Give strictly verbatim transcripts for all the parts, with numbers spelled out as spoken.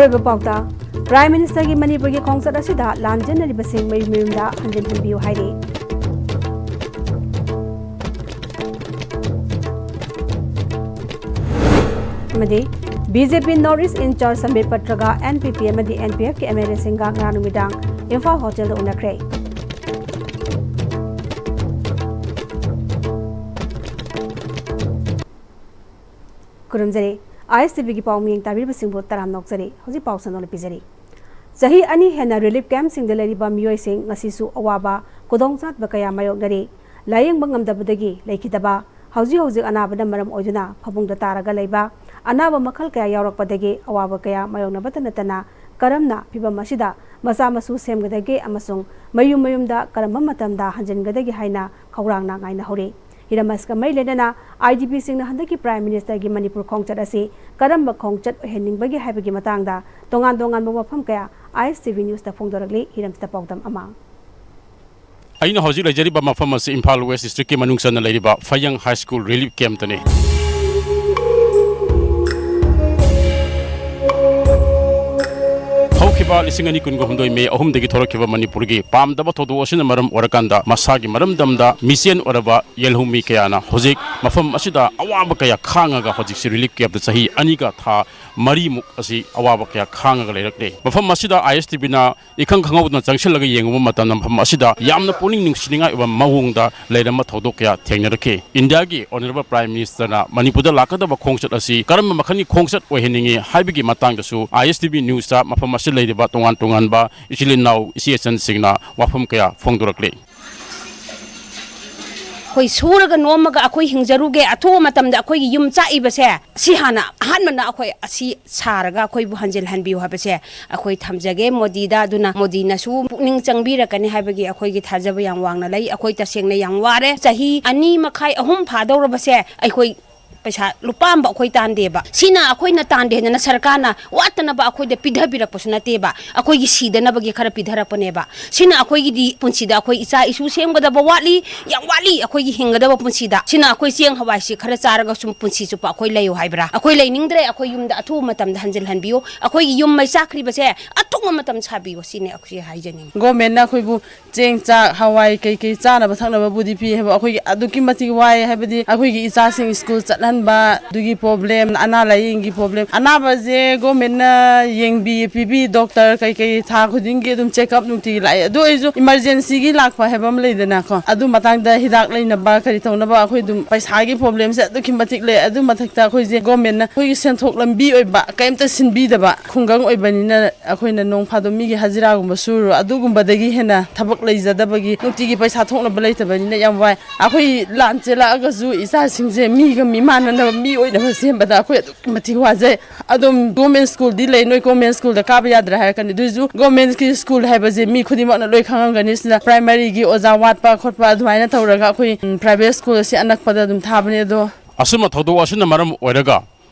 ꯑꯔꯣꯏꯕ ꯄꯥꯎꯇ, Prime Ministerꯒꯤ ꯃꯅꯤꯄꯨꯔꯒꯤ ꯈꯣꯡꯆꯠ ꯑꯁꯤꯗ ꯂꯥꯟꯖꯦꯟꯅꯔꯤꯕꯁꯤꯡ ꯃꯌꯨꯝ ꯃꯌꯨꯝꯗ ꯍꯟꯖꯤꯟꯍꯟꯕꯤꯌꯨ ꯍꯥꯏꯔꯤ꯫ ꯑꯃꯗꯤ BJP North East in-charge ꯁꯝꯕꯤꯠ ꯄꯇ꯭ꯔꯒ NPP ꯑꯃꯗꯤ NPFꯀꯤ MLAꯁꯤꯡꯒ ꯉꯔꯥꯡ ꯅꯨꯃꯤꯗꯥꯡ ꯏꯝꯐꯥꯜ ꯍꯣꯇꯦꯜꯗ ꯎꯅꯈ꯭ꯔꯦ꯫ ꯈꯨꯔꯨꯝꯖꯔꯤ꯫ ISTVꯒꯤ ꯄꯥꯎ ꯃꯤꯌꯦꯡ ꯇꯥꯕꯤꯔꯤꯕꯁꯤꯡꯕꯨ ꯇꯔꯥꯝꯅ ꯑꯣꯛꯆꯔꯤ꯫ ꯍꯧꯖꯤꯛ ꯄꯥꯎ ꯁꯟꯗꯣꯛꯅ ꯄꯤꯖꯔꯤ꯫ ꯆꯍꯤ ꯑꯅꯤ ꯍꯦꯟꯅ relief campꯁꯤꯡꯗ ꯂꯩꯔꯤꯕ ꯃꯤꯑꯣꯏꯁꯤꯡ ꯉꯁꯤꯁꯨ ꯑꯋꯥꯕ, ꯈꯨꯗꯣꯡꯆꯥꯗꯕ ꯀꯌꯥ ꯃꯥꯌꯣꯛꯅꯔꯤ꯫ ꯂꯥꯌꯦꯡꯕ ꯉꯝꯗꯕꯗꯒꯤ ꯂꯩꯈꯤꯗꯕ, ꯍꯧꯖꯤꯛ ꯍꯧꯖꯤꯛ ꯑꯅꯥꯕꯅ ꯃꯔꯝ ꯑꯣꯏꯗꯨꯅ ꯐꯃꯨꯡꯗ ꯇꯥꯔꯒ ꯂꯩꯕ, ꯑꯅꯥꯕ ꯃꯈꯜ ꯀꯌꯥ ꯌꯥꯎꯔꯛꯄꯗꯒꯤ ꯑꯋꯥꯕ ꯀꯌꯥ ꯃꯥꯌꯣꯛꯅꯕꯇ ꯅꯠꯇꯅ ꯀꯔꯝꯅ ꯐꯤꯚꯝ ꯑꯁꯤꯗ ꯃꯆꯥ ꯃꯁꯨ ꯁꯦꯝꯒꯗꯒꯦ ꯑꯃꯁꯨꯡ ꯃꯌꯨꯝ ꯃꯌꯨꯝꯗ ꯀꯔꯝꯕ ꯃꯇꯝꯗ ꯍꯟꯖꯤꯟꯒꯗꯒꯦ ꯍꯥꯏꯅ ꯈꯧꯔꯥꯡꯅ ꯉꯥꯏꯅꯍꯧꯔꯤ꯫ ꯍꯤꯔꯝ ꯑꯁꯤꯒ ꯃꯔꯤ ꯂꯩꯅꯅ IDPꯁꯤꯡꯅ ꯍꯟꯗꯛꯀꯤ Prime Ministerꯒꯤ ꯃꯅꯤꯄꯨꯔ ꯈꯣꯡꯆꯠ ꯑꯁꯤ ꯀꯔꯝꯕ ꯈꯣꯡꯆꯠ ꯑꯣꯏꯍꯟꯅꯤꯡꯕꯒꯦ ꯍꯥꯏꯕꯒꯤ ꯃꯇꯥꯡꯗ ꯇꯣꯉꯥꯟ ꯇꯣꯉꯥꯟꯕ ꯋꯥꯐꯝ ꯀꯌꯥ ISTV Newsꯇ ꯐꯣꯡꯗꯣꯔꯛꯂꯤ꯫ ꯍꯤꯔꯝꯁꯤꯗ ꯄꯥꯎꯗꯝ ꯑꯃ꯫ ꯑꯩꯅ ꯍꯧꯖꯤꯛ ꯂꯩꯖꯔꯤꯕ ꯃꯐꯝ ꯑꯁꯤ ꯏꯝꯐꯥꯜ West Districtꯀꯤ ꯃꯅꯨꯡ ꯆꯟꯅ ꯂꯩꯔꯤꯕ ꯐꯌꯪ High School relief campꯇꯅꯤ꯫ ꯍꯧꯈꯤꯕ ꯂꯤꯁꯤꯡ ꯑꯅꯤ ꯀꯨꯟꯒ ꯍꯨꯝꯗꯣꯏ ꯃꯦ ꯑꯍꯨꯝꯗꯒꯤ ꯊꯣꯔꯛꯈꯤꯕ ꯃꯅꯤꯄꯨꯔꯒꯤ ꯄꯥꯝꯗꯕ ꯊꯧꯗꯣꯛ ꯑꯁꯤꯅ ꯃꯔꯝ ꯑꯣꯏꯔꯀꯥꯟꯗ ꯃꯁꯥꯒꯤ ꯃꯔꯝꯗꯝꯗ ꯃꯤꯆꯦꯟ ꯑꯣꯏꯔꯕ ꯌꯦꯜꯍꯧꯃꯤ ꯀꯌꯥꯅ ꯍꯧꯖꯤꯛ ꯃꯐꯝ ꯑꯁꯤꯗ ꯑꯋꯥꯕ ꯀꯌꯥ ꯈꯥꯡꯉꯒ ꯍꯧꯖꯤꯛꯁꯤ relief campꯇ ꯆꯍꯤ ꯑꯅꯤꯒ ꯊꯥ ꯃꯔꯤꯃꯨꯛ ꯑꯁꯤ ꯑꯋꯥꯕ ꯀꯌꯥ ꯈꯥꯡꯉꯒ ꯂꯩꯔꯛꯂꯦ꯫ ꯃꯐꯝ ꯑꯁꯤꯗ ISTVꯅ ꯏꯈꯪ ꯈꯪꯍꯧꯗꯅ ꯆꯪꯁꯤꯜꯂꯒ ꯌꯦꯡꯉꯨꯕ ꯃꯇꯝꯗ ꯃꯐꯝ ꯑꯁꯤꯗ ꯌꯥꯝꯅ ꯄꯨꯛꯅꯤꯡ ꯅꯨꯡꯁꯤꯅꯤꯡꯉꯥꯏ ꯑꯣꯏꯕ ꯃꯑꯣꯡꯗ ꯂꯩꯔꯝꯕ ꯊꯧꯗꯣꯛ ꯀꯌꯥ ꯊꯦꯡꯅꯔꯛꯈꯤ꯫ ꯏꯟꯗꯤꯌꯥꯒꯤ Honourable Prime Ministerꯅ ꯃꯅꯤꯄꯨꯔꯗ ꯂꯥꯛꯀꯗꯕ ꯈꯣꯡꯆꯠ ꯑꯁꯤ ꯀꯔꯝꯕ ꯃꯈꯜꯒꯤ ꯈꯣꯡꯆꯠ ꯑꯣꯏꯍꯟꯅꯤꯡꯉꯤ ꯍꯥꯏꯕꯒꯤ ꯃꯇꯥꯡꯗꯁꯨ ISTV Newsꯇ ꯃꯐꯝ ꯑꯁꯤꯗ ꯂꯩꯔꯤꯕ ꯇꯣꯉꯥꯟ ꯇꯣꯉꯥꯟꯕ ꯏꯆꯤꯜ ꯏꯅꯥꯎ, ꯏꯆꯦ ꯏꯆꯟꯁꯤꯡꯅ ꯋꯥꯐꯝ ꯀꯌꯥ ꯐꯣꯡꯗꯣꯔꯛꯂꯤ꯫ ꯑꯩꯈꯣꯏ ꯁꯨꯔꯒ ꯅꯣꯝꯃꯒ ꯑꯩꯈꯣꯏ ꯍꯤꯡꯖꯔꯨꯒꯦ, ꯑꯊꯨꯕ ꯃꯇꯝꯗ ꯑꯩꯈꯣꯏꯒꯤ ꯌꯨꯝ ꯆꯥꯛꯏꯕꯁꯦ, ꯁꯤ ꯍꯥꯟꯅ ꯑꯍꯥꯟꯕꯅ ꯑꯩꯈꯣꯏ ꯑꯁꯤ ꯁꯥꯔꯒ ꯑꯩꯈꯣꯏꯕꯨ ꯍꯟꯖꯤꯜꯍꯟꯕꯤꯌꯨ ꯍꯥꯏꯕꯁꯦ ꯑꯩꯈꯣꯏ ꯊꯝꯖꯒꯦ ꯃꯣꯗꯤꯗ꯫ ꯑꯗꯨꯅ ꯃꯣꯗꯤꯅꯁꯨ ꯄꯨꯛꯅꯤꯡ ꯆꯪꯕꯤꯔꯛꯀꯅꯤ ꯍꯥꯏꯕꯒꯤ ꯑꯩꯈꯣꯏꯒꯤ ꯊꯥꯖꯕ ꯌꯥꯝ ꯋꯥꯡꯅ ꯂꯩ꯫ ꯑꯩꯈꯣꯏ ꯇꯁꯦꯡꯅ ꯌꯥꯝ ꯋꯥꯔꯦ꯫ ꯆꯍꯤ ꯑꯅꯤ ꯃꯈꯥꯏ, ꯑꯍꯨꯝ ꯐꯥꯗꯧꯔꯕꯁꯦ ꯑꯩꯈꯣꯏ ꯄꯩꯁꯥ ꯂꯨꯄꯥ ꯑꯃ ꯑꯩꯈꯣꯏ ꯇꯥꯟꯗꯦꯕ꯫ ꯁꯤꯅ ꯑꯩꯈꯣꯏꯅ ꯇꯥꯟꯗꯦ ꯍꯥꯏꯗꯅ ꯁꯔꯀꯥꯔꯅ ꯋꯥꯠꯇꯅꯕ ꯑꯩꯈꯣꯏꯗ ꯄꯤꯊꯕꯤꯔꯛꯄꯁꯨ ꯅꯠꯇꯦꯕ꯫ ꯑꯩꯈꯣꯏꯒꯤ ꯁꯤꯗꯅꯕꯒꯤ ꯈꯔ ꯄꯤꯊꯔꯛꯄꯅꯦꯕ꯫ ꯁꯤꯅ ꯑꯩꯈꯣꯏꯒꯤꯗꯤ ꯄꯨꯟꯁꯤꯗ ꯑꯩꯈꯣꯏ ꯏꯆꯥ ꯏꯁꯨ ꯁꯦꯝꯒꯗꯕ ꯋꯥꯠꯂꯤ, ꯌꯥꯝ ꯋꯥꯠꯂꯤ ꯑꯩꯈꯣꯏꯒꯤ ꯍꯤꯡꯒꯗꯕ ꯄꯨꯟꯁꯤꯗ꯫ ꯁꯤꯅ ꯑꯩꯈꯣꯏ ꯆꯦꯡ ꯍꯋꯥꯏꯁꯤ ꯈꯔ ꯆꯥꯔꯒ ꯁꯨꯝ ꯄꯨꯟꯁꯤ ꯆꯨꯞꯄ ꯑꯩꯈꯣꯏ ꯂꯩꯌꯨ ꯍꯥꯏꯕ꯭ꯔꯥ? ꯑꯩꯈꯣꯏ ꯂꯩꯅꯤꯡꯗ꯭ꯔꯦ, ꯑꯩꯈꯣꯏ ꯌꯨꯝꯗ ꯑꯊꯨꯕ ꯃꯇꯝꯗ ꯍꯟꯖꯤꯜꯍꯟꯕꯤꯌꯨ꯫ ꯑꯩꯈꯣꯏꯒꯤ ꯌꯨꯝ ꯃꯩ ꯆꯥꯛꯈ꯭ꯔꯤꯕꯁꯦ ꯑꯊꯨꯕ ꯃꯇꯝ ꯁꯥꯕꯤꯌꯨ, ꯁꯤꯅꯤ ꯑꯩꯈꯣꯏ ꯍꯥꯏꯖꯅꯤꯡꯉꯤ꯫ ꯒꯣꯔꯃꯦꯟꯅ ꯑꯩꯈꯣꯏꯕꯨ ꯆꯦꯡ, ꯆꯥꯛ, ꯍꯋꯥꯏ, ꯀꯩꯀꯩ ꯆꯥꯅꯕ ꯊꯛꯅꯕꯕꯨꯗꯤ ꯄꯤ ꯍꯥꯏꯕ, ꯑꯩꯈꯣꯏꯒꯤ ꯑꯗꯨꯛꯀꯤ ꯃꯇꯤꯛ ꯋꯥꯏ꯫ ꯍꯥꯏꯕꯗꯤ ꯑꯩꯈꯣꯏꯒꯤ ꯏꯆꯥꯁꯤꯡ ꯁ꯭ꯀꯨꯜ ꯆꯠꯍꯟꯕ, ꯑꯗꯨꯒꯤ ꯄ꯭ꯔꯣꯕ꯭ꯂꯦꯝ, ꯑꯅꯥ ꯂꯥꯏꯌꯦꯡꯒꯤ ꯄ꯭ꯔꯣꯕ꯭ꯂꯦꯝ, ꯑꯅꯥꯕꯁꯦ ꯒꯣꯔꯃꯦꯟꯅ ꯌꯦꯡꯕꯤ ꯄꯤꯕꯤ, ꯗꯣꯛꯇꯔ ꯀꯩꯀꯩ ꯊꯥ ꯈꯨꯗꯤꯡꯒꯤ ꯑꯗꯨꯝ ꯆꯦꯛꯑꯞ ꯅꯨꯡꯇꯤꯒꯤ ꯂꯥꯛꯑꯦ꯫ ꯑꯗꯨ ꯑꯣꯏꯔꯁꯨ ꯏꯃꯥꯔꯖꯦꯟꯁꯤꯒꯤ ꯂꯥꯛꯄ ꯍꯥꯏꯕ ꯑꯃ ꯂꯩꯗꯅꯀꯣ, ꯑꯗꯨ ꯃꯇꯥꯡꯗ ꯍꯤꯗꯥꯛ ꯂꯩꯅꯕ ꯀꯔꯤ ꯇꯧꯅꯕ ꯑꯩꯈꯣꯏ ꯑꯗꯨꯝ ꯄꯩꯁꯥꯒꯤ ꯄ꯭ꯔꯣꯕ꯭ꯂꯦꯝꯁꯦ ꯑꯗꯨꯛꯀꯤ ꯃꯇꯤꯛ ꯂꯩ꯫ ꯑꯗꯨ ꯃꯊꯛꯇ ꯑꯩꯈꯣꯏꯁꯦ ꯒꯣꯔꯃꯦꯟꯅ ꯑꯩꯈꯣꯏꯒꯤ ꯁꯦꯟꯊꯣꯛ ꯂꯝꯕꯤ ꯑꯣꯏꯕ ꯀꯔꯤꯝꯇ ꯁꯤꯟꯕꯤꯗꯕ ꯈꯨꯡꯒꯪ ꯑꯣꯏꯕꯅꯤꯅ ꯑꯩꯈꯣꯏꯅ ꯅꯣꯡ ꯐꯥꯗꯣꯛ ꯃꯤꯒꯤ ꯍꯖꯤꯔꯥꯒꯨꯝꯕ ꯁꯨꯔꯨ, ꯑꯗꯨꯒꯨꯝꯕꯗꯒꯤ ꯍꯦꯟꯅ ꯊꯕꯛ ꯂꯩꯖꯗꯕꯒꯤ ꯅꯨꯡꯇꯤꯒꯤ ꯄꯩꯁꯥ ꯊꯣꯛꯅꯕ ꯂꯩꯇꯕꯅꯤꯅ ꯌꯥꯝ ꯋꯥꯏ꯫ ꯑꯩꯈꯣꯏ ꯂꯥꯟ ꯆꯦꯜꯂꯛꯑꯒꯁꯨ ꯏꯆꯥꯁꯤꯡꯁꯦ ꯃꯤꯒ ꯃꯤꯃꯥꯟꯅꯅꯕ ꯃꯤ ꯑꯣꯏꯅꯕ ꯁꯦꯝꯕꯗ ꯑꯩꯈꯣꯏ ꯑꯗꯨꯛꯀꯤ ꯃꯇꯤꯛ ꯋꯥꯖꯩ꯫ ꯑꯗꯨꯝ ꯒꯣꯔꯃꯦꯟ ꯁ꯭ꯀꯨꯜꯗꯤ ꯂꯩ, ꯅꯣꯏ ꯒꯣꯔꯃꯦꯟ ꯁ꯭ꯀꯨꯜꯗ ꯀꯥꯕ ꯌꯥꯗ꯭ꯔꯥ ꯍꯥꯏꯔꯛꯀꯅꯤ꯫ ꯑꯗꯨꯏꯁꯨ ꯒꯣꯔꯃꯦꯟꯒꯤ ꯁ꯭ꯀꯨꯜ ꯍꯥꯏꯕꯁꯦ ꯃꯤ ꯈꯨꯗꯤꯡꯃꯛꯅ ꯂꯣꯏ ꯈꯪꯉꯝꯒꯅꯤ꯫ ꯁꯤꯗ ꯄ꯭ꯔꯥꯏꯃꯔꯤꯒꯤ ꯑꯣꯖꯥ ꯋꯥꯠꯄ ꯈꯣꯠꯄ ꯑꯗꯨꯃꯥꯏꯅ ꯇꯧꯔꯒ ꯑꯩꯈꯣꯏ, ꯎꯝ, ꯄ꯭ꯔꯥꯏꯚꯦꯠ ꯁ꯭ꯀꯨꯜ ꯑꯁꯤ ꯑꯅꯛꯄꯗ ꯑꯗꯨꯝ ꯊꯥꯕꯅꯦ꯫ ꯑꯗꯣ ꯑꯁꯨꯝꯕ ꯊꯧꯗꯣꯛ ꯑꯁꯤꯅ ꯃꯔꯝ ꯑꯣꯏꯔꯒ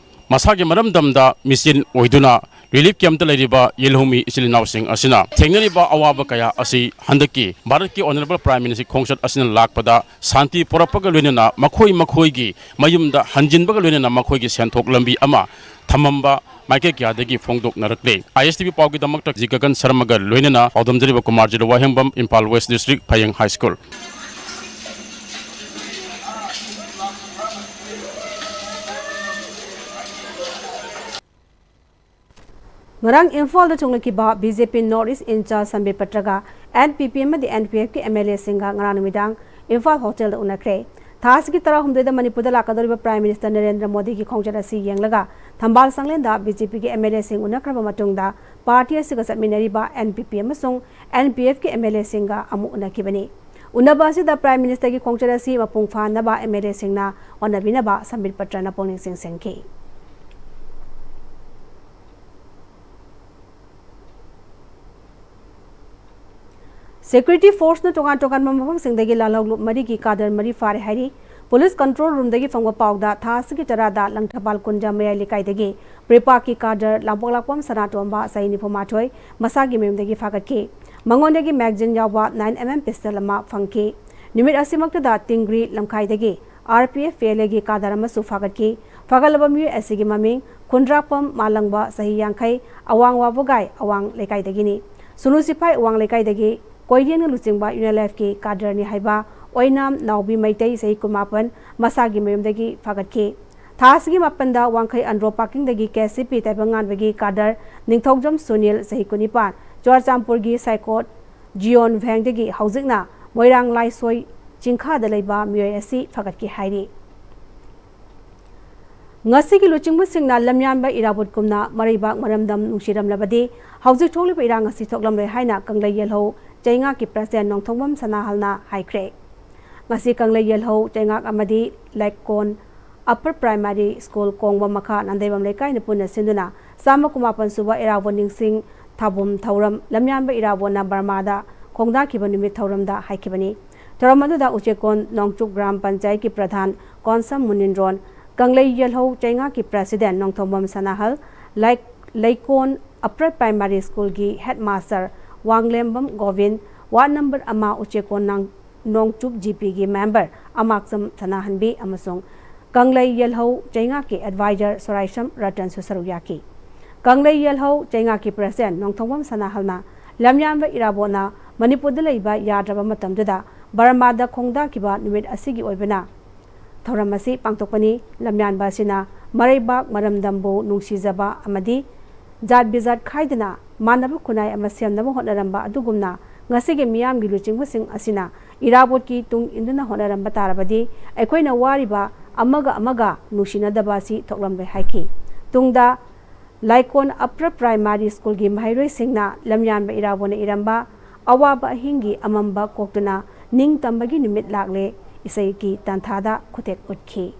ꯃꯁꯥꯒꯤ ꯃꯔꯝꯗꯝꯗ ꯃꯤꯆꯦꯟ ꯑꯣꯏꯗꯨꯅ ꯔꯤꯂꯤꯐ ꯀꯦꯝꯞꯇ ꯂꯩꯔꯤꯕ ꯌꯦꯜꯍꯧꯃꯤ ꯏꯆꯤꯜ ꯏꯅꯥꯎꯁꯤꯡ ꯑꯁꯤꯅ ꯊꯦꯡꯅꯔꯤꯕ ꯑꯋꯥꯕ ꯀꯌꯥ ꯑꯁꯤ ꯍꯟꯗꯛꯀꯤ ꯚꯥꯔꯠꯀꯤ ꯑꯣꯅꯔꯦꯕꯜ ꯄ꯭ꯔꯥꯏꯝ ꯃꯤꯅꯤꯁꯇꯔ ꯈꯣꯡꯆꯠ ꯑꯁꯤꯅ ꯂꯥꯛꯄꯗ ꯁꯥꯟꯇꯤ ꯄꯨꯔꯛꯄꯒ ꯂꯣꯏꯅꯅ ꯃꯈꯣꯏ ꯃꯈꯣꯏꯒꯤ ꯃꯌꯨꯝꯗ ꯍꯟꯖꯤꯟꯕꯒ ꯂꯣꯏꯅꯅ ꯃꯈꯣꯏꯒꯤ ꯁꯦꯟꯊꯣꯛ ꯂꯝꯕꯤ ꯑꯃ ꯊꯝꯃꯝꯕ ꯃꯥꯏꯀꯩ ꯀꯌꯥꯗꯒꯤ ꯐꯣꯡꯗꯣꯛꯅꯔꯛꯂꯦ꯫ ꯑꯥꯏ ꯑꯦꯁ ꯇꯤ ꯚꯤ ꯄꯥꯎꯒꯤꯗꯃꯛꯇ ꯖꯤ ꯒꯒꯟ ꯁꯔꯃꯒ ꯂꯣꯏꯅꯅ ꯄꯥꯎꯗꯝꯖꯔꯤꯕ ꯀꯨꯃꯥꯔ ꯖꯤꯂꯨ ꯋꯥꯍꯦꯡꯕꯝ, Imphal west district, Phayeng high school. ꯉꯔꯥꯡ ꯏꯝꯐꯥꯜꯗ ꯆꯣꯡꯂꯛꯈꯤꯕ B J P north east in charge Sambit ꯄꯇ꯭ꯔꯒ ꯑꯦꯟ ꯄꯤ ꯄꯤ ꯑꯃꯗꯤ ꯑꯦꯟ ꯄꯤ ꯑꯦꯐꯀꯤ ꯑꯦꯝ ꯑꯦꯜ ꯑꯦꯁꯤꯡꯒ ꯉꯔꯥꯡ ꯅꯨꯃꯤꯗꯥꯡ ꯏꯝꯐꯥꯜ ꯍꯣꯇꯦꯜꯗ ꯎꯅꯈ꯭ꯔꯦ꯫ ꯊꯥ ꯑꯁꯤꯒꯤ ꯇꯔꯥꯍꯨꯝꯗꯣꯏꯗ ꯃꯅꯤꯄꯨꯔꯗ ꯂꯥꯛꯀꯗꯧꯔꯤꯕ ꯄ꯭ꯔꯥꯏꯝ ꯃꯤꯅꯤꯁꯇꯔ ꯅꯔꯦꯟꯗ꯭ꯔ ꯃꯣꯗꯤꯒꯤ ꯈꯣꯡꯆꯠ ꯑꯁꯤ ꯌꯦꯡꯂꯒ ꯊꯝꯕꯥꯜ ꯁꯪꯂꯦꯟꯗ ꯕꯤ ꯖꯦ ꯄꯤꯒꯤ ꯑꯦꯝ ꯑꯦꯜ ꯑꯦꯁꯤꯡ ꯎꯅꯈ꯭ꯔꯕ ꯃꯇꯨꯡꯗ ꯄꯥꯔꯇꯤ ꯑꯁꯤꯒ ꯆꯠꯃꯤꯟꯅꯔꯤꯕ ꯑꯦꯟ ꯄꯤ ꯄꯤ ꯑꯃꯁꯨꯡ ꯑꯦꯟ ꯄꯤ ꯑꯦꯐꯀꯤ ꯑꯦꯝ ꯑꯦꯜ ꯑꯦꯁꯤꯡꯒ ꯑꯃꯨꯛ ꯎꯅꯈꯤꯕꯅꯤ꯫ ꯎꯅꯕ ꯑꯁꯤꯗ ꯄ꯭ꯔꯥꯏꯝ ꯃꯤꯅꯤꯁꯇꯔꯒꯤ ꯈꯣꯡꯆꯠ ꯑꯁꯤ ꯃꯄꯨꯡ ꯐꯥꯍꯟꯅꯕ ꯑꯦꯝ ꯑꯦꯜ ꯑꯦꯁꯤꯡꯅ ꯍꯣꯠꯅꯕꯤꯅꯕ ꯁꯝꯕꯤꯠ ꯄꯇ꯭ꯔꯅ ꯄꯨꯛꯅꯤꯡ ꯆꯤꯡꯁꯤꯟꯈꯤ꯫ ꯁꯦꯀ꯭ꯌꯨꯔꯤꯇꯤ ꯐꯣꯔꯁꯅ ꯇꯣꯉꯥꯟ ꯇꯣꯉꯥꯟꯕ ꯃꯐꯝꯁꯤꯡꯗꯒꯤ ꯂꯥꯜꯍꯧꯂꯨꯞ ꯃꯔꯤꯒꯤ ꯀꯥꯗꯔ ꯃꯔꯤ ꯐꯥꯔꯦ ꯍꯥꯏꯔꯤ꯫ ꯄꯨꯂꯤꯁ ꯀꯟꯇ꯭ꯔꯣꯜ ꯔꯨꯝꯗꯒꯤ ꯐꯪꯕ ꯄꯥꯎꯗ, ꯊꯥ ꯑꯁꯤꯒꯤ ꯇꯔꯥꯗ ꯂꯪꯊꯕꯥꯜ ꯀꯨꯟꯖ ꯃꯌꯥꯏ ꯂꯩꯀꯥꯏꯗꯒꯤ ꯄ꯭ꯔꯤꯄꯥꯛꯀꯤ ꯀꯥꯗꯔ ꯂꯥꯡꯄꯣꯛꯂꯥꯛꯄꯝ ꯁꯅꯥꯇꯣꯝꯕ, ꯆꯍꯤ ꯅꯤꯐꯨ ꯃꯥꯊꯣꯏ, ꯃꯁꯥꯒꯤ ꯃꯌꯨꯝꯗꯒꯤ ꯐꯥꯒꯠꯈꯤ꯫ ꯃꯉꯣꯟꯗꯒꯤ ꯃꯦꯒꯖꯤꯟ ꯌꯥꯎꯕ nine M M pistol ꯑꯃ ꯐꯪꯈꯤ꯫ ꯅꯨꯃꯤꯠ ꯑꯁꯤꯃꯛꯇꯗ ꯇꯤꯡꯒ꯭ꯔꯤ ꯂꯝꯈꯥꯏꯗꯒꯤ R P F P L Aꯒꯤ ꯀꯥꯗꯔ ꯑꯃꯁꯨ ꯐꯥꯒꯠꯈꯤ꯫ ꯐꯥꯒꯠꯂꯕ ꯃꯤꯑꯣꯏ ꯑꯁꯤꯒꯤ ꯃꯃꯤꯡ ꯈꯨꯟꯗ꯭ꯔꯥꯛꯄꯝ ꯃꯥꯂꯪꯕ, ꯆꯍꯤ ꯌꯥꯡꯈꯩ, ꯑꯋꯥꯡ ꯋꯥꯕꯒꯥꯏ ꯑꯋꯥꯡ ꯂꯩꯀꯥꯏꯗꯒꯤꯅꯤ꯫ ꯁꯨꯅꯨ ꯁꯤꯐꯥꯏ ꯑꯋꯥꯡ ꯂꯩꯀꯥꯏꯗꯒꯤ ꯀꯣꯏꯔꯦꯡꯅ ꯂꯨꯆꯤꯡꯕ UNLFꯀꯤ ꯀꯥꯗꯔꯅꯤ ꯍꯥꯏꯕ ꯑꯣꯏꯅꯥꯝ ꯅꯥꯎꯕꯤ ꯃꯩꯇꯩ, ꯆꯍꯤ ꯀꯨꯟꯃꯥꯄꯟ, ꯃꯁꯥꯒꯤ ꯃꯌꯨꯝꯗꯒꯤ ꯐꯥꯒꯠꯈꯤ꯫ ꯊꯥ ꯑꯁꯤꯒꯤ ꯃꯥꯄꯟꯗ ꯋꯥꯡꯈꯩ ꯑꯟꯗ꯭ꯔꯣ ꯄꯥꯔꯀꯤꯡꯗꯒꯤ KCP ꯇꯥꯏꯕꯪꯉꯥꯟꯕꯒꯤ ꯀꯥꯗꯔ ꯅꯤꯡꯊꯧꯖꯝ ꯁꯨꯅꯤꯜ, ꯆꯍꯤ ꯀꯨꯟꯅꯤꯄꯥꯟ, ꯆꯨꯔꯆꯥꯟꯄꯨꯔꯒꯤ ꯁꯥꯏꯀꯣꯠ ꯖꯤꯌꯣꯟ ꯚꯦꯡꯗꯒꯤ ꯍꯧꯖꯤꯛꯅ ꯃꯣꯏꯔꯥꯡ ꯂꯥꯏꯁꯣꯏ ꯆꯤꯡꯈꯥꯗ ꯂꯩꯕ ꯃꯤꯑꯣꯏ ꯑꯁꯤ ꯐꯒꯠꯈꯤ ꯍꯥꯏꯔꯤ꯫ ꯉꯁꯤꯒꯤ ꯂꯨꯆꯤꯡꯕꯁꯤꯡꯅ ꯂꯝꯌꯥꯟꯕ ꯏꯔꯥꯕꯣꯠꯀꯨꯝꯅ ꯃꯔꯩꯕꯥꯛ ꯃꯔꯝꯗꯝ ꯅꯨꯡꯁꯤꯔꯝꯂꯕꯗꯤ ꯍꯧꯖꯤꯛ ꯊꯣꯛꯂꯤꯕ ꯏꯔꯥꯡ ꯑꯁꯤ ꯊꯣꯛꯂꯝꯂꯣꯏ ꯍꯥꯏꯅ ꯀꯪꯂꯩ ꯌꯦꯜꯍꯧ ꯆꯩꯉꯥꯛꯀꯤ ꯄ꯭ꯔꯁꯤꯗꯦꯟ ꯅꯣꯡꯊꯣꯡꯕꯝ ꯁꯅꯥꯍꯜꯅ ꯍꯥꯏꯈ꯭ꯔꯦ꯫ ꯉꯁꯤ ꯀꯪꯂꯩ ꯌꯦꯜꯍꯧ ꯆꯩꯉꯥꯛ ꯑꯃꯗꯤ ꯂꯩꯀꯣꯟ ꯑꯞꯄꯔ ꯄ꯭ꯔꯥꯏꯃꯥꯔꯤ ꯁ꯭ꯀꯨꯜ ꯀꯣꯡꯕ ꯃꯈꯥ ꯅꯥꯟꯗꯩꯕꯝ ꯂꯩꯀꯥꯏꯅ ꯄꯨꯟꯅ ꯁꯤꯟꯗꯨꯅ ꯆꯥꯝꯃ ꯀꯨꯟꯃꯥꯄꯟ ꯁꯨꯕ ꯏꯔꯥꯕꯣꯠ ꯅꯤꯡꯁꯤꯡ ꯊꯥꯕꯨꯝ ꯊꯧꯔꯝ ꯂꯝꯌꯥꯟꯕ ꯏꯔꯥꯕꯣꯠꯅ ꯕꯔꯃꯥꯗ ꯈꯣꯡꯗꯥꯈꯤꯕ ꯅꯨꯃꯤꯠ ꯊꯧꯔꯝꯗ ꯍꯥꯏꯈꯤꯕꯅꯤ꯫ ꯊꯧꯔꯝ ꯑꯗꯨꯗ ꯎꯆꯦꯀꯣꯟ ꯅꯣꯡꯆꯨꯞ ꯒ꯭ꯔꯥꯝ ꯄꯟꯆꯥꯌꯠꯀꯤ ꯄ꯭ꯔꯙꯥꯟ ꯀꯣꯟꯁꯝ ꯃꯨꯅꯤꯟꯗ꯭ꯔꯣꯟ, ꯀꯪꯂꯩ ꯌꯦꯜꯍꯧ ꯆꯩꯉꯥꯛꯀꯤ ꯄ꯭ꯔꯁꯤꯗꯦꯟ ꯅꯣꯡꯊꯣꯡꯕꯝ ꯁꯅꯥꯍꯜ, ꯂꯩ-, ꯂꯩꯀꯣꯟ ꯑꯞꯄꯔ ꯄ꯭ꯔꯥꯏꯃꯥꯔꯤ ꯁ꯭ꯀꯨꯜꯒꯤ ꯍꯦꯗꯃꯥꯁꯇꯔ ꯋꯥꯡꯂꯦꯝꯕꯝ ꯒꯣꯕꯤꯟ, ꯋꯥꯔꯗ ꯅꯝꯕꯔ ꯑꯃ ꯎꯆꯦꯀꯣꯟ ꯅꯥꯡ-, ꯅꯣꯡꯆꯨꯞ GPꯒꯤ ꯃꯦꯝꯕꯔ ꯑꯃꯥꯛꯆꯝ ꯁꯅꯥꯍꯟꯕꯤ ꯑꯃꯁꯨꯡ ꯀꯪꯂꯩ ꯌꯦꯜꯍꯧ ꯆꯩꯉꯥꯛꯀꯤ ꯑꯦꯗꯚꯥꯏꯖꯔ ꯁꯣꯔꯥꯏꯁꯝ ꯔꯇꯟꯁꯨ ꯁꯔꯨꯛ ꯌꯥꯈꯤ꯫ ꯀꯪꯂꯩ ꯌꯦꯜꯍꯧ ꯆꯩꯉꯥꯛꯀꯤ ꯄ꯭ꯔꯁꯤꯗꯦꯟ ꯅꯣꯡꯊꯣꯡꯕꯝ ꯁꯅꯥꯍꯜꯅ ꯂꯝꯌꯥꯟꯕ ꯏꯔꯥꯕꯣꯠꯅ ꯃꯅꯤꯄꯨꯔꯗ ꯂꯩꯕ ꯌꯥꯗ꯭ꯔꯕ ꯃꯇꯝꯗꯨꯗ ꯕꯔꯃꯥꯗ ꯈꯣꯡꯗꯥꯈꯤꯕ ꯅꯨꯃꯤꯠ ꯑꯁꯤꯒꯤ ꯑꯣꯏꯕꯅ ꯊꯧꯔꯝ ꯑꯁꯤ ꯄꯥꯡꯊꯣꯛꯄꯅꯤ꯫ ꯂꯝꯌꯥꯟꯕ ꯑꯁꯤꯅ ꯃꯔꯩꯕꯥꯛ ꯃꯔꯝꯗꯝꯕꯨ ꯅꯨꯡꯁꯤꯖꯕ ꯑꯃꯗꯤ ꯖꯥꯠ ꯕꯤꯖꯥꯠ ꯈꯥꯏꯗꯅ ꯃꯥꯟꯅꯕ ꯈꯨꯟꯅꯥꯏ ꯑꯃ ꯁꯦꯝꯅꯕ ꯍꯣꯠꯅꯔꯝꯕ ꯑꯗꯨꯒꯨꯝꯅ ꯉꯁꯤꯒꯤ ꯃꯤꯌꯥꯝꯒꯤ ꯂꯨꯆꯤꯡꯕꯁꯤꯡ ꯑꯁꯤꯅ ꯏꯔꯥꯕꯣꯠꯀꯤ ꯇꯨꯡ ꯏꯟꯗꯨꯅ ꯍꯣꯠꯅꯔꯝꯕ ꯇꯥꯔꯕꯗꯤ ꯑꯩꯈꯣꯏꯅ ꯋꯥꯔꯤꯕ ꯑꯃꯒ ꯑꯃꯒ ꯅꯨꯡꯁꯤꯅꯗꯕ ꯑꯁꯤ ꯊꯣꯛꯂꯝꯂꯣꯏ ꯍꯥꯏꯈꯤ꯫ ꯇꯨꯡꯗ ꯂꯥꯏꯀꯣꯟ ꯑꯞꯄꯔ ꯄ꯭ꯔꯥꯏꯃꯥꯔꯤ ꯁ꯭ꯀꯨꯜꯒꯤ ꯃꯍꯩꯔꯣꯏꯁꯤꯡꯅ ꯂꯝꯌꯥꯟꯕ ꯏꯔꯥꯕꯣꯠꯅ ꯏꯔꯝꯕ "ꯑꯋꯥꯕ ꯑꯍꯤꯡꯒꯤ ꯑꯃꯝꯕ ꯀꯣꯛꯇꯨꯅ ꯅꯤꯡꯇꯝꯕꯒꯤ ꯅꯨꯃꯤꯠ ꯂꯥꯛꯂꯦ" ꯏꯁꯩꯒꯤ ꯇꯥꯟꯊꯥꯗ ꯈꯨꯠꯊꯦꯛ ꯎꯠꯈꯤ꯫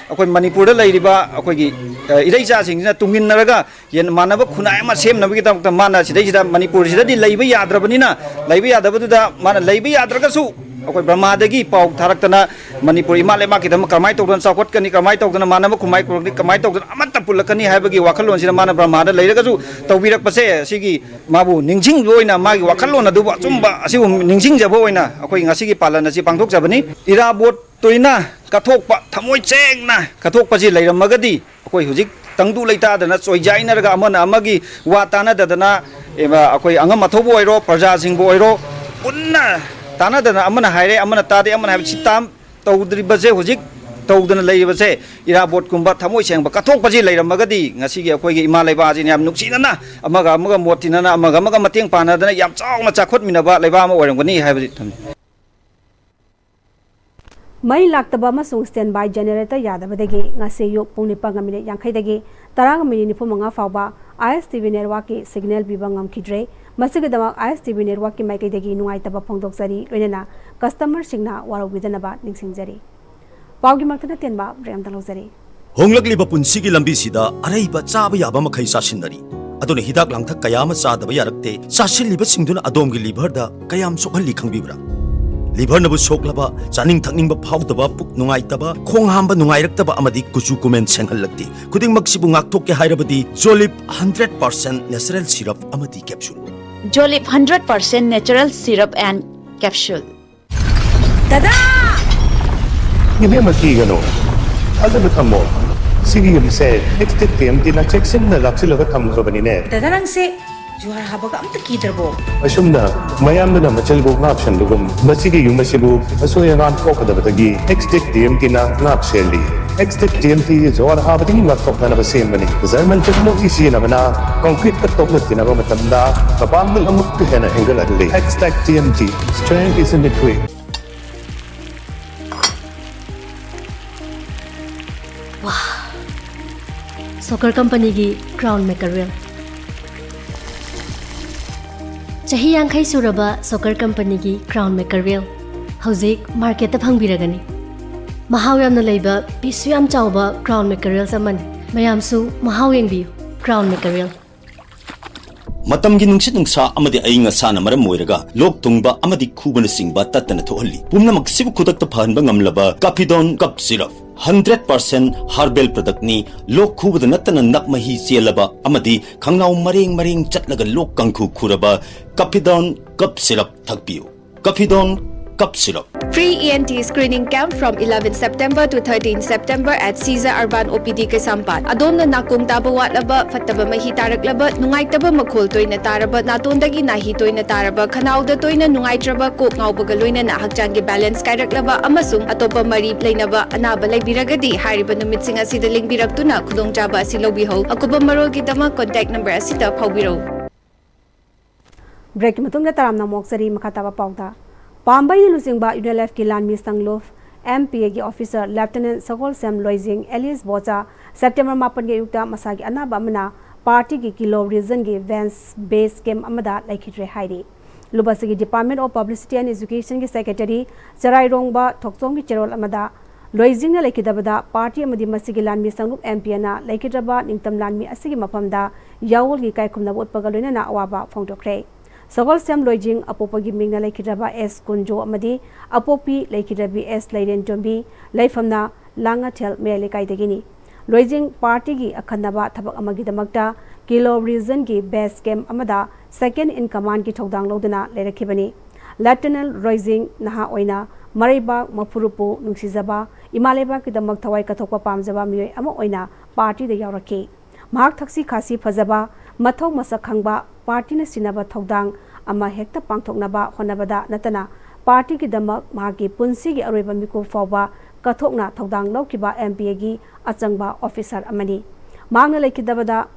ꯑꯩꯈꯣꯏ ꯃꯅꯤꯄꯨꯔꯗ ꯂꯩꯔꯤꯕ ꯑꯩꯈꯣꯏꯒꯤ, ꯑ, ꯏꯔꯩꯆꯥꯁꯤꯡꯁꯤꯅ ꯇꯨꯡꯏꯟꯅꯔꯒ ꯌꯦꯟ ꯃꯥꯟꯅꯕ ꯈꯨꯟꯅꯥꯏ ꯑꯃ ꯁꯦꯝꯅꯕꯒꯤꯗꯃꯛꯇ ꯃꯥꯅ ꯁꯤꯗꯩꯁꯤꯗ ꯃꯅꯤꯄꯨꯔꯁꯤꯗꯗꯤ ꯂꯩꯕ ꯌꯥꯗ꯭ꯔꯕꯅꯤꯅ, ꯂꯩꯕ ꯌꯥꯗꯕꯗꯨꯗ ꯃꯥꯅ ꯂꯩꯕ ꯌꯥꯗ꯭ꯔꯒꯁꯨ ꯑꯩꯈꯣꯏ ꯕ꯭ꯔꯍꯃꯥꯗꯒꯤ ꯄꯥꯎ ꯊꯥꯔꯛꯇꯅ ꯃꯅꯤꯄꯨꯔ ꯏꯃꯥ ꯂꯩꯕꯥꯛꯀꯤꯗꯃꯛ ꯀꯃꯥꯏꯅ ꯇꯧꯗꯅ ꯆꯥꯎꯈꯠꯀꯅꯤ, ꯀꯃꯥꯏꯅ ꯇꯧꯗꯅ ꯃꯥꯟꯅꯕ ꯈꯨꯟꯅꯥꯏ ꯄꯨꯔꯛꯀꯅꯤ, ꯀꯃꯥꯏꯅ ꯇꯧꯗꯅ ꯑꯃꯠꯇ ꯄꯨꯜꯂꯛꯀꯅꯤ ꯍꯥꯏꯕꯒꯤ ꯋꯥꯈꯜꯂꯣꯟꯁꯤꯅ ꯃꯥꯅ ꯕ꯭ꯔꯍꯃꯥꯗ ꯂꯩꯔꯒꯁꯨ ꯇꯧꯕꯤꯔꯛꯄꯁꯦ, ꯑꯁꯤꯒꯤ ꯃꯥꯕꯨ ꯅꯤꯡꯁꯤꯡꯕ ꯑꯣꯏꯅ, ꯃꯥꯒꯤ ꯋꯥꯈꯜꯂꯣꯟ ꯑꯗꯨꯕꯨ ꯑꯆꯨꯝꯕ ꯑꯁꯤꯕꯨ ꯅꯤꯡꯁꯤꯡꯖꯕ ꯑꯣꯏꯅ ꯑꯩꯈꯣꯏ ꯉꯁꯤꯒꯤ ꯄꯥꯂꯟ ꯑꯁꯤ ꯄꯥꯡꯊꯣꯛꯆꯕꯅꯤ꯫ ꯏꯔꯥꯕꯣꯠ ꯇꯣꯏꯅ ꯀꯠꯊꯣꯛꯄ, ꯊꯃꯣꯏ ꯁꯦꯡꯅ ꯀꯠꯊꯣꯛꯄꯁꯤ ꯂꯩꯔꯝꯃꯒꯗꯤ, ꯑꯩꯈꯣꯏ ꯍꯧꯖꯤꯛ ꯇꯪꯗꯨ ꯂꯩꯇꯥꯗꯅ ꯆꯣꯏꯖꯥꯏꯅꯔꯒ ꯑꯃꯅ ꯑꯃꯒꯤ ꯋꯥ ꯇꯥꯅꯗꯗꯅ, ꯑꯦ, ꯑꯩꯈꯣꯏ ꯑꯉꯝ ꯑꯊꯧꯕ ꯑꯣꯏꯔꯣ, ꯄ꯭ꯔꯖꯥꯁꯤꯡꯕꯨ ꯑꯣꯏꯔꯣ, ꯄꯨꯟꯅ ꯇꯥꯅꯗꯅ ꯑꯃꯅ ꯍꯥꯏꯔꯦ, ꯑꯃꯅ ꯇꯥꯗꯦ, ꯑꯃꯅ ꯍꯥꯏꯕ ꯁꯤ ꯇꯥꯝ ꯇꯧꯗ꯭ꯔꯤꯕꯁꯦ, ꯍꯧꯖꯤꯛ ꯇꯧꯗꯅ ꯂꯩꯔꯤꯕꯁꯦ, ꯏꯔꯥꯕꯣꯠꯀꯨꯝꯕ ꯊꯃꯣꯏ ꯁꯦꯡꯕ ꯀꯠꯊꯣꯛꯄꯁꯤ ꯂꯩꯔꯝꯃꯒꯗꯤ, ꯉꯁꯤꯒꯤ ꯑꯩꯈꯣꯏꯒꯤ ꯏꯃꯥ ꯂꯩꯕꯥꯛ ꯑꯁꯤꯅ ꯌꯥꯝ ꯅꯨꯡꯁꯤꯅꯅ ꯑꯃꯒ ꯑꯃꯒ ꯃꯣꯠ ꯇꯤꯟꯅꯅ, ꯑꯃꯒ ꯑꯃꯒ ꯃꯇꯦꯡ ꯄꯥꯡꯅꯗꯅ ꯌꯥꯝ ꯆꯥꯎꯅ ꯆꯥꯎꯈꯠꯃꯤꯟꯅꯕ ꯂꯩꯕꯥꯛ ꯑꯃ ꯑꯣꯏꯔꯝꯒꯅꯤ ꯍꯥꯏꯕꯁꯤ ꯊꯝꯖꯩ꯫ ꯃꯩ ꯂꯥꯛꯇꯕ ꯑꯃꯁꯨꯡ ꯁ꯭ꯇꯦꯟꯕꯥꯏ ꯖꯦꯅꯦꯔꯦꯇꯔ ꯌꯥꯗꯕꯗꯒꯤ ꯉꯁꯤ ꯑꯌꯨꯛ ꯄꯨꯡ ꯅꯤꯄꯥꯟꯒ ꯃꯤꯅꯤꯠ ꯌꯥꯡꯈꯩꯗꯒꯤ ꯇꯔꯥꯒ ꯃꯤꯅꯤꯠ ꯅꯤꯐꯨ ꯃꯉꯥ ꯐꯥꯎꯕ ꯑꯥꯏ ꯑꯦꯁ ꯇꯤ ꯚꯤ ꯅꯦꯠꯋꯥꯔꯛꯀꯤ ꯁꯤꯒꯅꯦꯜ ꯄꯤꯕ ꯉꯝꯈꯤꯗ꯭ꯔꯦ꯫ ꯃꯁꯤꯒꯤꯗꯃꯛ ꯑꯥꯏ ꯑꯦꯁ ꯇꯤ ꯚꯤ ꯅꯦꯠꯋꯥꯔꯛꯀꯤ ꯃꯥꯏꯀꯩꯗꯒꯤ ꯅꯨꯡꯉꯥꯏꯇꯕ ꯐꯣꯡꯗꯣꯛꯆꯔꯤ, ꯂꯣꯏꯅꯅ ꯀꯁꯇꯃꯔꯁꯤꯡꯅ ꯋꯥꯔꯧꯕꯤꯗꯅꯕ ꯅꯤꯡꯁꯤꯡꯖꯔꯤ꯫ ꯄꯥꯎꯒꯤ ꯃꯔꯛꯇ ꯇꯦꯟꯕ ꯕ꯭ꯔꯦꯛ ꯑꯃꯇ ꯂꯧꯖꯔꯤ꯫ ꯍꯣꯡꯂꯛꯂꯤꯕ ꯄꯨꯟꯁꯤꯒꯤ ꯂꯝꯕꯤꯁꯤꯗ ꯑꯔꯩꯕ ꯆꯥꯕ ꯌꯥꯕ ꯃꯈꯩ ꯆꯥꯁꯤꯟꯅꯔꯤ꯫ ꯑꯗꯨꯅ ꯍꯤꯗꯥꯛ ꯂꯥꯡꯊꯛ ꯀꯌꯥ ꯑꯃ ꯆꯥꯗꯕ ꯌꯥꯔꯛꯇꯦ꯫ ꯆꯥꯁꯤꯜꯂꯤꯕꯁꯤꯡꯗꯨꯅ ꯑꯗꯣꯝꯒꯤ ꯂꯤꯚꯔꯗ ꯀꯌꯥꯝ ꯁꯣꯛꯍꯜꯂꯤ ꯈꯪꯕꯤꯕ꯭ꯔꯥ? ꯂꯤꯚꯔꯅꯕꯨ ꯁꯣꯛꯂꯕ, ꯆꯥꯅꯤꯡ ꯊꯛꯅꯤꯡꯕ ꯐꯥꯎꯗꯕ, ꯄꯨꯛ ꯅꯨꯡꯉꯥꯏꯇꯕ, ꯈꯣꯡ ꯍꯥꯝꯕ ꯅꯨꯡꯉꯥꯏꯔꯛꯇꯕ ꯑꯃꯗꯤ ꯀꯨꯆꯨ ꯀꯨꯃꯦꯟ ꯁꯦꯡꯍꯜꯂꯛꯇꯦ꯫ ꯈꯨꯗꯤꯡꯃꯛꯁꯤꯕꯨ ꯉꯥꯛꯊꯣꯛꯀꯦ ꯍꯥꯏꯔꯕꯗꯤ ꯖꯣꯂꯤꯞ ꯍꯟꯗ꯭ꯔꯦꯠ ꯄꯥꯔꯁꯦꯟ natural syrup ꯑꯃꯗꯤ capsule꯫ Jolip hundred percent natural syrup and capsule. ꯗꯗꯥ! ꯏꯕꯦꯝꯃ, ꯀꯤꯒꯅꯨ꯫ ꯊꯥꯖꯕ ꯊꯝꯃꯣ꯫ ꯁꯤꯒꯤ ꯌꯨꯝꯁꯦ ꯑꯦꯛꯁ ꯇꯦꯛ ꯇꯤ ꯑꯦꯝ ꯇꯤꯅ ꯆꯦꯛꯁꯤꯟꯅ ꯂꯥꯛꯁꯤꯜꯂꯒ ꯊꯝꯈ꯭ꯔꯕꯅꯤꯅꯦ꯫ ꯗꯗꯥ, ꯅꯪꯁꯦ ꯖꯨꯍꯥꯔ ꯍꯥꯕꯒ ꯑꯝꯇ ꯀꯤꯗ꯭ꯔꯕꯣ? ꯑꯁꯨꯝꯅ ꯃꯌꯥꯝꯗꯨꯅ ꯃꯆꯜꯕꯨ ꯉꯥꯛ ꯁꯦꯟꯕꯒꯨꯝ, ꯃꯁꯤꯒꯤ ꯌꯨꯝ ꯑꯁꯤꯕꯨ ꯑꯁꯣꯏ ꯑꯉꯥꯝ ꯊꯣꯛꯀꯗꯕꯗꯒꯤ ꯑꯦꯛꯁ ꯇꯦꯛ ꯇꯤ ꯑꯦꯝ ꯇꯤꯅ ꯉꯥꯛ ꯁꯦꯜꯂꯤ꯫ X tech T M T ꯖꯨꯍꯥꯔ ꯍꯥꯕꯗꯒꯤ ꯉꯥꯛꯊꯣꯛꯅꯅꯕ ꯁꯦꯝꯕꯅꯤ꯫ ꯖꯔꯃꯟ ꯇꯦꯛꯅꯣꯂꯣꯖꯤ ꯁꯤꯖꯤꯟꯅꯕꯅ ꯀꯪꯀ꯭ꯔꯤꯠꯀ ꯇꯣꯛꯅ ꯇꯤꯟꯅꯕ ꯃꯇꯝꯗ ꯃꯄꯥꯡꯒꯜ ꯑꯃꯨꯛꯀ ꯍꯦꯟꯅ ꯍꯦꯟꯒꯠꯍꯜꯂꯤ꯫ X tech T M T, strength is in the grit. ꯋꯥ! ꯁꯣꯀꯔ ꯀꯝꯄꯅꯤꯒꯤ ꯀ꯭ꯔꯥꯎꯟ ꯃꯦꯀꯔꯦꯜ꯫ ꯆꯍꯤ ꯌꯥꯡꯈꯩ ꯁꯨꯔꯕ ꯁꯣꯀꯔ ꯀꯝꯄꯅꯤꯒꯤ ꯀ꯭ꯔꯥꯎꯟ ꯃꯦꯀꯔꯦꯜ ꯍꯧꯖꯤꯛ ꯃꯥꯔꯀꯦꯠꯇ ꯐꯪꯕꯤꯔꯒꯅꯤ꯫ ꯃꯍꯥꯎ ꯌꯥꯝꯅ ꯂꯩꯕ, ꯄꯤꯁꯁꯨ ꯌꯥꯝ ꯆꯥꯎꯕ ꯀ꯭ꯔꯥꯎꯟ ꯃꯦꯀꯔꯦꯜꯁ ꯑꯃꯅꯤ꯫ ꯃꯌꯥꯝꯁꯨ ꯃꯍꯥꯎ ꯌꯦꯡꯕꯤꯌꯨ꯫ ꯀ꯭ꯔꯥꯎꯟ ꯃꯦꯀꯔꯦꯜ꯫ ꯃꯇꯝꯒꯤ ꯅꯨꯡꯁꯤꯠ ꯅꯨꯡꯁꯥ ꯑꯃꯗꯤ ꯑꯏꯪ ꯑꯁꯥꯅ ꯃꯔꯝ ꯑꯣꯏꯔꯒ ꯂꯣꯛ ꯊꯨꯡꯕ ꯑꯃꯗꯤ ꯈꯨꯕꯅꯆꯤꯡꯕ ꯇꯠꯇꯅ ꯊꯣꯛꯍꯜꯂꯤ꯫ ꯄꯨꯝꯅꯃꯛꯁꯤꯕꯨ ꯈꯨꯗꯛꯇ ꯐꯍꯟꯕ ꯉꯝꯂꯕ Kafidon cough syrup. Hundred percent herbal ꯄ꯭ꯔꯗꯛꯅꯤ꯫ ꯂꯣꯛ ꯈꯨꯕꯗ ꯅꯠꯇꯅ ꯅꯞ ꯃꯍꯤ ꯆꯦꯜꯂꯕ ꯑꯃꯗꯤ ꯈꯪꯅꯥꯎ ꯃꯔꯦꯡ ꯃꯔꯦꯡ ꯆꯠꯂꯒ ꯂꯣꯛ ꯀꯥꯡꯈꯨ ꯈꯨꯔꯕ ꯀꯥꯐꯤꯗꯣꯟ ꯀꯞ ꯁꯤꯔꯞ ꯊꯛꯄꯤꯌꯨ꯫ Kafidon cough syrup. Free E N T screening camp from eleven September to thirteen September at Caesar Urban O P D ꯀꯩꯁꯥꯝꯄꯥꯠ꯫ ꯑꯗꯣꯝꯅ ꯅꯥꯀꯣꯡ ꯇꯥꯕ ꯋꯥꯠꯂꯕ, ꯐꯠꯇꯕ ꯃꯍꯤ ꯇꯥꯔꯛꯂꯕ, ꯅꯨꯡꯉꯥꯏꯇꯕ ꯃꯈꯣꯜ ꯇꯣꯏꯅ ꯇꯥꯔꯕ, ꯅꯥꯇꯣꯟꯗꯒꯤ ꯅꯥꯍꯤ ꯇꯣꯏꯅ ꯇꯥꯔꯕ, ꯈꯅꯥꯎꯗ ꯇꯣꯏꯅ ꯅꯨꯡꯉꯥꯏꯇ꯭ꯔꯕ, ꯀꯣꯛ ꯉꯥꯎꯕꯒ ꯂꯣꯏꯅꯅ ꯍꯛꯆꯥꯡꯒꯤ balance ꯀꯥꯏꯔꯛꯂꯕ ꯑꯃꯁꯨꯡ ꯑꯇꯣꯞꯄ ꯃꯔꯤ ꯂꯩꯅꯕ ꯑꯅꯥꯕ ꯂꯩꯕꯤꯔꯒꯗꯤ ꯍꯥꯏꯔꯤꯕ ꯅꯨꯃꯤꯠꯁꯤꯡ ꯑꯁꯤꯗ ꯂꯦꯡꯕꯤꯔꯛꯇꯨꯅ ꯈꯨꯗꯣꯡꯆꯥꯕ ꯑꯁꯤ ꯂꯧꯕꯤꯍꯧ꯫ ꯑꯀꯨꯞꯄ ꯃꯔꯣꯜꯒꯤꯗꯃꯛ contact number ꯑꯁꯤꯗ ꯐꯥꯎꯕꯤꯔꯧ꯫ ꯕ꯭ꯔꯦꯛꯀꯤ ꯃꯇꯨꯡꯗ ꯇꯔꯥꯝꯅ ꯑꯃꯨꯛ ꯆꯔꯤ꯫ ꯃꯈꯥ ꯇꯥꯕ ꯄꯥꯎꯗ, ꯄꯥꯝꯕꯩꯅ ꯂꯨꯆꯤꯡꯕ ꯌꯨ ꯑꯦꯟ ꯑꯦꯜ ꯑꯦꯐꯀꯤ ꯂꯥꯟꯃꯤ ꯁꯪꯂꯨꯞ ꯑꯦꯝ ꯄꯤ ꯑꯦꯒꯤ ꯑꯣꯐꯤꯁꯥꯔ ꯂꯦꯐꯇꯤꯅꯦꯟ ꯁꯒꯣꯜꯁꯦꯝ ꯂꯣꯏꯖꯤꯡ ꯑꯦꯂꯤꯁ ꯕꯣꯆꯥ ꯁꯦꯞꯇꯦꯝꯕꯔ ꯃꯥꯄꯟꯒꯤ ꯑꯌꯨꯛꯇ ꯃꯁꯥꯒꯤ ꯑꯅꯥꯕ ꯑꯃꯅ ꯄꯥꯔꯇꯤꯒꯤ ꯀꯤꯂꯣ ꯔꯤꯖꯟꯒꯤ ꯕꯦꯁ ꯀꯦꯝꯞ ꯑꯃꯗ ꯂꯩꯈꯤꯗ꯭ꯔꯦ ꯍꯥꯏꯔꯤ꯫ ꯂꯨꯞ ꯑꯁꯤꯒꯤ Department of Publicity and Educationꯒꯤ ꯁꯦꯀ꯭ꯔꯦꯇꯔꯤ ꯆꯔꯥꯏꯔꯣꯡꯕ ꯊꯣꯛꯆꯣꯝꯒꯤ ꯆꯦꯔꯣꯜ ꯑꯃꯗ, ꯂꯣꯏꯖꯤꯡꯅ ꯂꯩꯈꯤꯗꯕꯗ ꯄꯥꯔꯇꯤ ꯑꯃꯗꯤ ꯃꯁꯤꯒꯤ ꯂꯥꯟꯃꯤ ꯁꯪꯂꯨꯞ ꯑꯦꯝ ꯄꯤ ꯑꯦꯅ ꯂꯩꯈꯤꯗ꯭ꯔꯕ ꯅꯤꯡꯇꯝ ꯂꯥꯟꯃꯤ ꯑꯁꯤꯒꯤ ꯃꯐꯝꯗ ꯌꯥꯑꯣꯜꯒꯤ ꯏꯀꯥꯏ ꯈꯨꯝꯅꯕ ꯎꯠꯄꯒ ꯂꯣꯏꯅꯅ ꯑꯋꯥꯕ ꯐꯣꯡꯗꯣꯛꯈ꯭ꯔꯦ꯫ ꯁꯒꯣꯜꯁꯦꯝ ꯂꯣꯏꯖꯤꯡ ꯑꯄꯣꯛꯄꯒꯤ ꯃꯤꯡꯅ ꯂꯩꯈꯤꯗ꯭ꯔꯕ ꯑꯦꯁ ꯀꯨꯟꯖꯣ ꯑꯃꯗꯤ ꯑꯄꯣꯛꯄꯤ ꯂꯩꯈꯤꯗ꯭ꯔꯕꯤ ꯑꯦꯁ ꯂꯩꯔꯦꯟꯖꯣꯝꯕꯤ ꯂꯩꯐꯝꯅ ꯂꯥꯡꯉꯊꯦꯜ ꯃꯌꯥꯏ ꯂꯩꯀꯥꯏꯗꯒꯤꯅꯤ꯫ ꯂꯣꯏꯖꯤꯡ ꯄꯥꯔꯇꯤꯒꯤ ꯑꯈꯟꯅꯕ ꯊꯕꯛ ꯑꯃꯒꯤꯗꯃꯛꯇ ꯀꯤꯂꯣ ꯔꯤꯖꯟꯒꯤ ꯕꯦꯁ ꯀꯦꯝꯞ ꯑꯃꯗ second in commandꯒꯤ ꯊꯧꯗꯥꯡ ꯂꯧꯗꯨꯅ ꯂꯩꯔꯛꯈꯤꯕꯅꯤ꯫ ꯂꯦꯐꯇꯤꯅꯦꯟ ꯂꯣꯏꯖꯤꯡ ꯅꯍꯥ ꯑꯣꯏꯅ ꯃꯔꯩꯕꯥꯛ ꯃꯄꯨꯔꯨꯞꯄꯨ ꯅꯨꯡꯁꯤꯖꯕ, ꯏꯃꯥ ꯂꯩꯕꯥꯛꯀꯤꯗꯃꯛ ꯊꯋꯥꯏ ꯀꯠꯊꯣꯛꯄ ꯄꯥꯝꯖꯕ ꯃꯤꯑꯣꯏ ꯑꯃ ꯑꯣꯏꯅ ꯄꯥꯔꯇꯤꯗ ꯌꯥꯎꯔꯛꯈꯤ꯫ ꯃꯍꯥꯛ ꯊꯛꯁꯤ ꯈꯥꯁꯤ ꯐꯖꯕ, ꯃꯊꯧ ꯃꯁꯛ ꯈꯪꯕ, ꯄꯥꯔꯇꯤꯅ ꯁꯤꯟꯅꯕ ꯊꯧꯗꯥꯡ ꯑꯃ ꯍꯦꯛꯇ ꯄꯥꯡꯊꯣꯛꯅꯕ ꯍꯣꯠꯅꯕꯗ ꯅꯠꯇꯅ ꯄꯥꯔꯇꯤꯒꯤꯗꯃꯛ ꯃꯍꯥꯛꯀꯤ ꯄꯨꯟꯁꯤꯒꯤ ꯑꯔꯣꯏꯕ ꯃꯤꯀꯨꯞ ꯐꯥꯎꯕ ꯀꯠꯊꯣꯛꯅ ꯊꯧꯗꯥꯡ ꯂꯧꯈꯤꯕ ꯑꯦꯝ ꯄꯤ ꯑꯦꯒꯤ ꯑꯆꯪꯕ ꯑꯣꯐꯤꯁꯥꯔ ꯑꯃꯅꯤ꯫ ꯃꯍꯥꯛꯅ ꯂꯩꯈꯤꯗꯕꯗ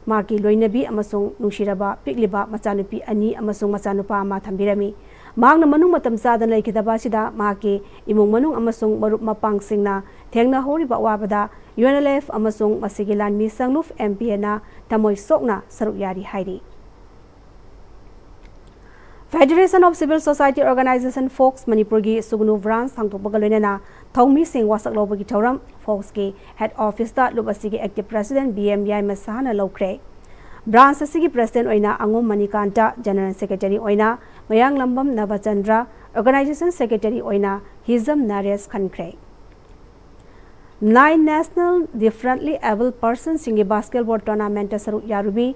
ꯃꯍꯥꯛꯀꯤ ꯂꯣꯏꯅꯕꯤ ꯑꯃꯁꯨꯡ ꯅꯨꯡꯁꯤꯔꯕ ꯄꯤꯛꯂꯤꯕ ꯃꯆꯥꯅꯨꯄꯤ ꯑꯅꯤ ꯑꯃꯁꯨꯡ ꯃꯆꯥꯅꯨꯄꯥ ꯑꯃ ꯊꯝꯕꯤꯔꯝꯃꯤ꯫ ꯃꯍꯥꯛꯅ ꯃꯅꯨꯡ ꯃꯇꯝ ꯆꯥꯗꯅ ꯂꯩꯈꯤꯗꯕ ꯑꯁꯤꯗ ꯃꯍꯥꯛꯀꯤ ꯏꯃꯨꯡ ꯃꯅꯨꯡ ꯑꯃꯁꯨꯡ ꯃꯔꯨꯞ ꯃꯄꯥꯡꯁꯤꯡꯅ ꯊꯦꯡꯅꯍꯧꯔꯤꯕ ꯑꯋꯥꯕꯗ ꯌꯨ ꯑꯦꯟ ꯑꯦꯜ ꯑꯦꯐ ꯑꯃꯁꯨꯡ ꯃꯁꯤꯒꯤ ꯂꯥꯟꯃꯤ ꯁꯪꯂꯨꯞ ꯑꯦꯝ ꯄꯤ ꯑꯦꯅ ꯊꯃꯣꯏ ꯁꯣꯛꯅ ꯁꯔꯨꯛ ꯌꯥꯔꯤ ꯍꯥꯏꯔꯤ꯫ Federation of Civil Society Organization, fox, ꯃꯅꯤꯄꯨꯔꯒꯤ ꯁꯨꯒꯅꯨ ꯕ꯭ꯔꯥꯟꯆ ꯍꯥꯡꯗꯣꯛꯄꯒ ꯂꯣꯏꯅꯅ ꯊꯧꯃꯤꯁꯤꯡ ꯋꯥꯁꯛ ꯂꯧꯕꯒꯤ ꯊꯧꯔꯝ ꯐꯣꯛꯁꯀꯤ ꯍꯦꯗ ꯑꯣꯐꯤꯁꯇ ꯂꯨꯞ ꯑꯁꯤꯒꯤ ꯑꯦꯛꯇꯤꯚ ꯄ꯭ꯔꯁꯤꯗꯦꯟ ꯕꯤ ꯑꯦꯝ ꯌꯥꯏꯃꯁꯥꯅ ꯂꯧꯈ꯭ꯔꯦ꯫ ꯕ꯭ꯔꯥꯟꯁ ꯑꯁꯤꯒꯤ ꯄ꯭ꯔꯁꯤꯗꯦꯟ ꯑꯣꯏꯅ ꯑꯉꯣꯝ ꯃꯅꯤꯀꯥꯟꯇ, ꯖꯦꯅꯔꯦꯜ ꯁꯦꯀ꯭ꯔꯦꯇꯔꯤ ꯑꯣꯏꯅ ꯃꯌꯥꯡꯂꯝꯕꯝ ꯅꯕꯆꯟꯗ꯭ꯔ, ꯑꯣꯔꯒꯅꯥꯏꯖꯦꯁꯟ ꯁꯦꯀ꯭ꯔꯦꯇꯔꯤ ꯑꯣꯏꯅ ꯍꯤꯖꯝ ꯅꯔꯦꯁ ꯈꯟꯈ꯭ꯔꯦ꯫ Nine national differently able ꯄꯔꯁꯟꯁꯤꯡꯒꯤ basketball ꯇꯣꯔꯅꯥꯃꯦꯟꯠꯇ ꯁꯔꯨꯛ ꯌꯥꯔꯨꯕꯤ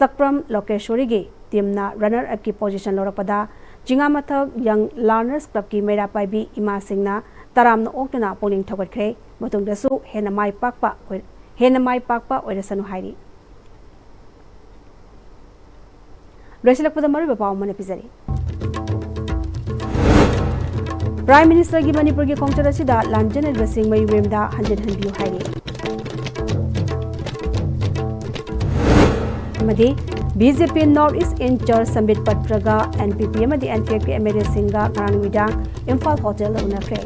ꯁꯛꯄ꯭ꯔꯝ ꯂꯣꯀꯦꯁꯣꯔꯤꯒꯤ ꯇꯤꯝꯅ ꯔꯟꯅꯔ ꯑꯞꯀꯤ ꯄꯣꯖꯤꯁꯟ ꯂꯧꯔꯛꯄꯗ ꯆꯤꯉꯥꯃꯊꯛ ꯌꯪ ꯂꯔꯅꯔꯁ ꯀ꯭ꯂꯕꯀꯤ ꯃꯩꯔꯥ ꯄꯥꯏꯕꯤ ꯏꯃꯥꯁꯤꯡꯅ ꯇꯔꯥꯝꯅ ꯑꯣꯛꯇꯨꯅ ꯄꯨꯛꯅꯤꯡ ꯊꯧꯒꯠꯈ꯭ꯔꯦ꯫ ꯃꯇꯨꯡꯗꯁꯨ ꯍꯦꯟꯅ ꯃꯥꯏ ꯄꯥꯛꯄ ꯑꯣꯏ-, ꯍꯦꯟꯅ ꯃꯥꯏ ꯄꯥꯛꯄ ꯑꯣꯏꯔꯁꯅꯨ ꯍꯥꯏꯔꯤ꯫ ꯂꯣꯏꯁꯤꯜꯂꯛꯄꯗ ꯃꯔꯨꯑꯣꯏꯕ ꯄꯥꯎ ꯑꯃꯅ ꯄꯤꯖꯔꯤ꯫ ꯄ꯭ꯔꯥꯏꯝ ꯃꯤꯅꯤꯁꯇꯔꯒꯤ ꯃꯅꯤꯄꯨꯔꯒꯤ ꯈꯣꯡꯆꯠ ꯑꯁꯤꯗ ꯂꯥꯟꯖꯦꯟꯅꯔꯤꯕꯁꯤꯡ ꯃꯌꯨꯝ ꯃꯌꯨꯝꯗ ꯍꯟꯖꯤꯟꯍꯟꯕꯤꯌꯨ ꯍꯥꯏꯔꯤ꯫ ꯑꯃꯗꯤ B J P north is in charge ꯁꯝꯕꯤꯠ ꯄꯠꯇ꯭ꯔꯒ and P P ꯑꯃꯗꯤ ꯑꯦꯟ ꯄꯤ ꯑꯦꯐꯀꯤ ꯑꯦꯝ ꯑꯦꯜ ꯑꯦꯁꯤꯡꯒ ꯉꯔꯥꯡ ꯅꯨꯃꯤꯗꯥꯡ ꯏꯝꯐꯥꯜ ꯍꯣꯇꯦꯜꯗ ꯎꯅꯈ꯭ꯔꯦ꯫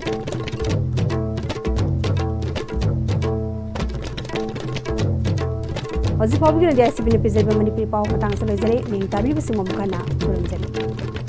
ꯍꯧꯖꯤꯛ ꯐꯥꯎꯕꯒꯤ ꯑꯣꯏꯅꯗꯤ ꯑꯥꯏ ꯁꯤ ꯄꯤꯅ ꯄꯤꯖꯔꯤꯕ ꯃꯅꯤꯄꯨꯔꯤ ꯄꯥꯎ ꯃꯇꯥꯡ ꯑꯁꯤꯗ ꯂꯣꯏꯖꯔꯦ꯫ ꯃꯤꯡ ꯇꯥꯕꯤꯕꯁꯤꯡ ꯑꯃꯨꯛ ꯍꯟꯅ ꯈꯨꯔꯨꯝꯖꯔꯤ꯫